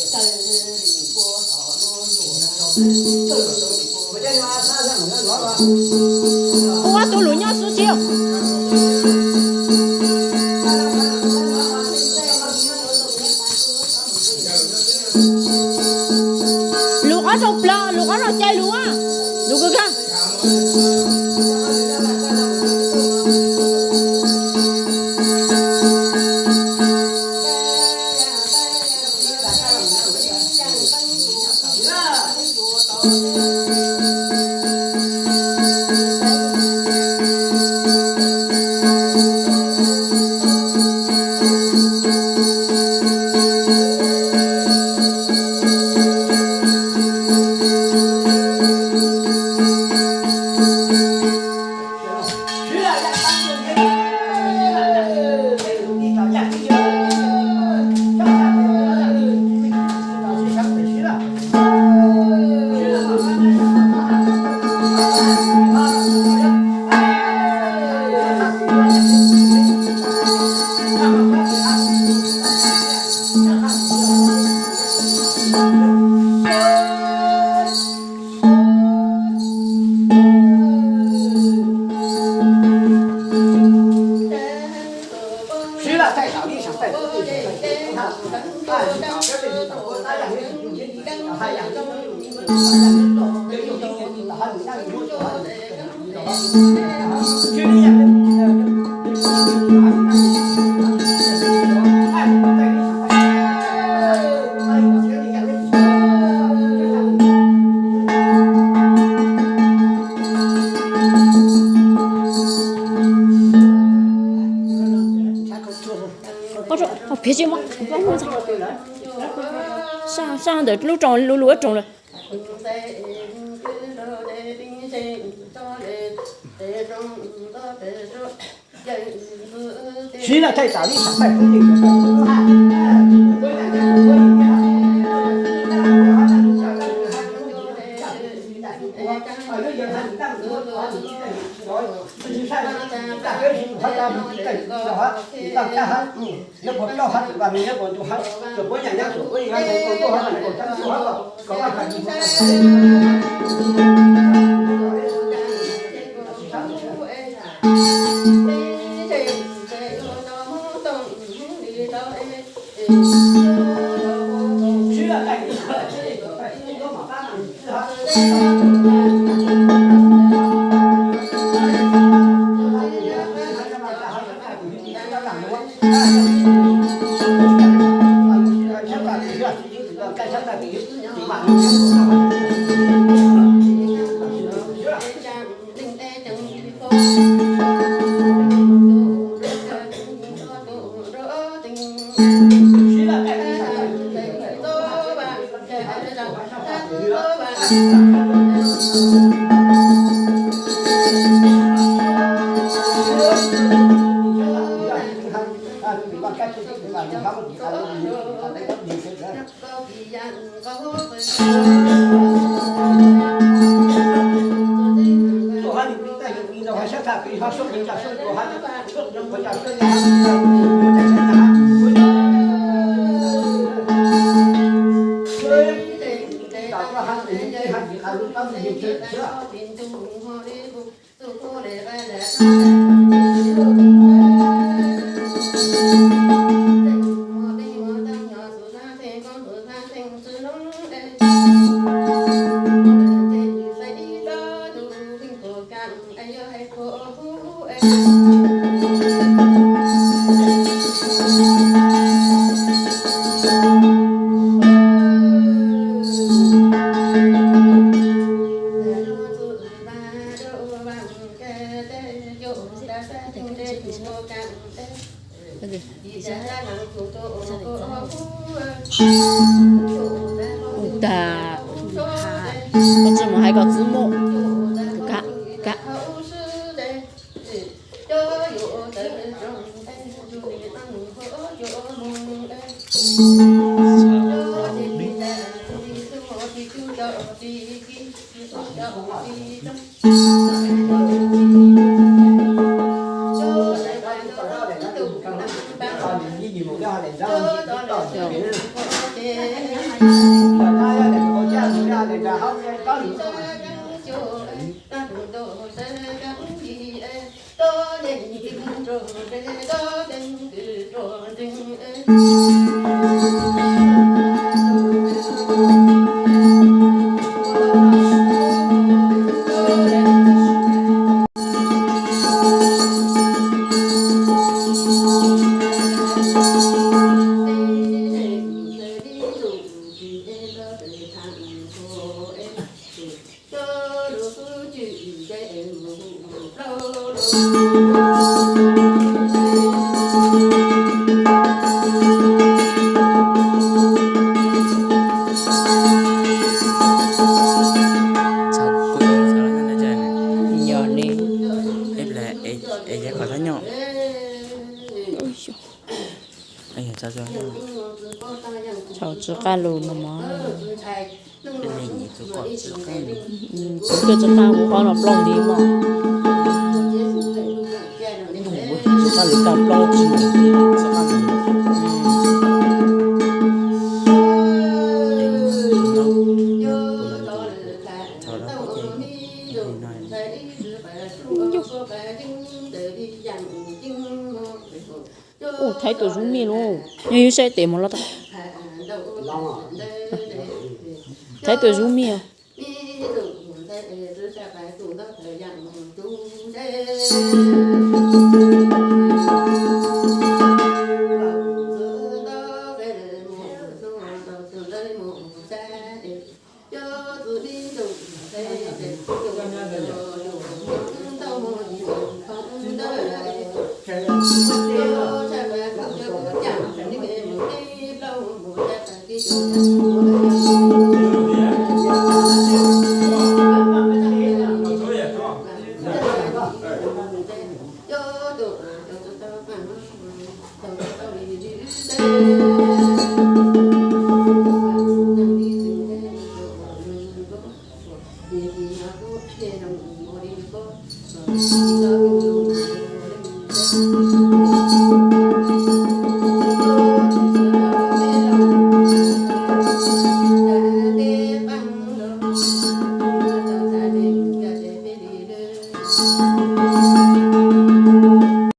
Ua tus lus nyob xwb tsis yog. Lus qhov rooj plaws, lus qhov rooj cai lus, lus kawg kawg. Peb tsis muaj, sab ntawm lub rooj lub lub rooj lawm. Ua tag, koj tsis mus hais kom txwv muaj. Ka, ka. Txhaum kuv txhaum na, yog li. Es yav kom thab nyom. Txhaum tsis qab lus no mog. Kuv tuaj tsis qab kuv qhov no plooj li mog. Tsis qab lus tag plaub tsis tsis qab lus. Ub, Thaib tus zoo mij lauj, nyob ib sab tes mus los tau. Thaib tus zoo mij os.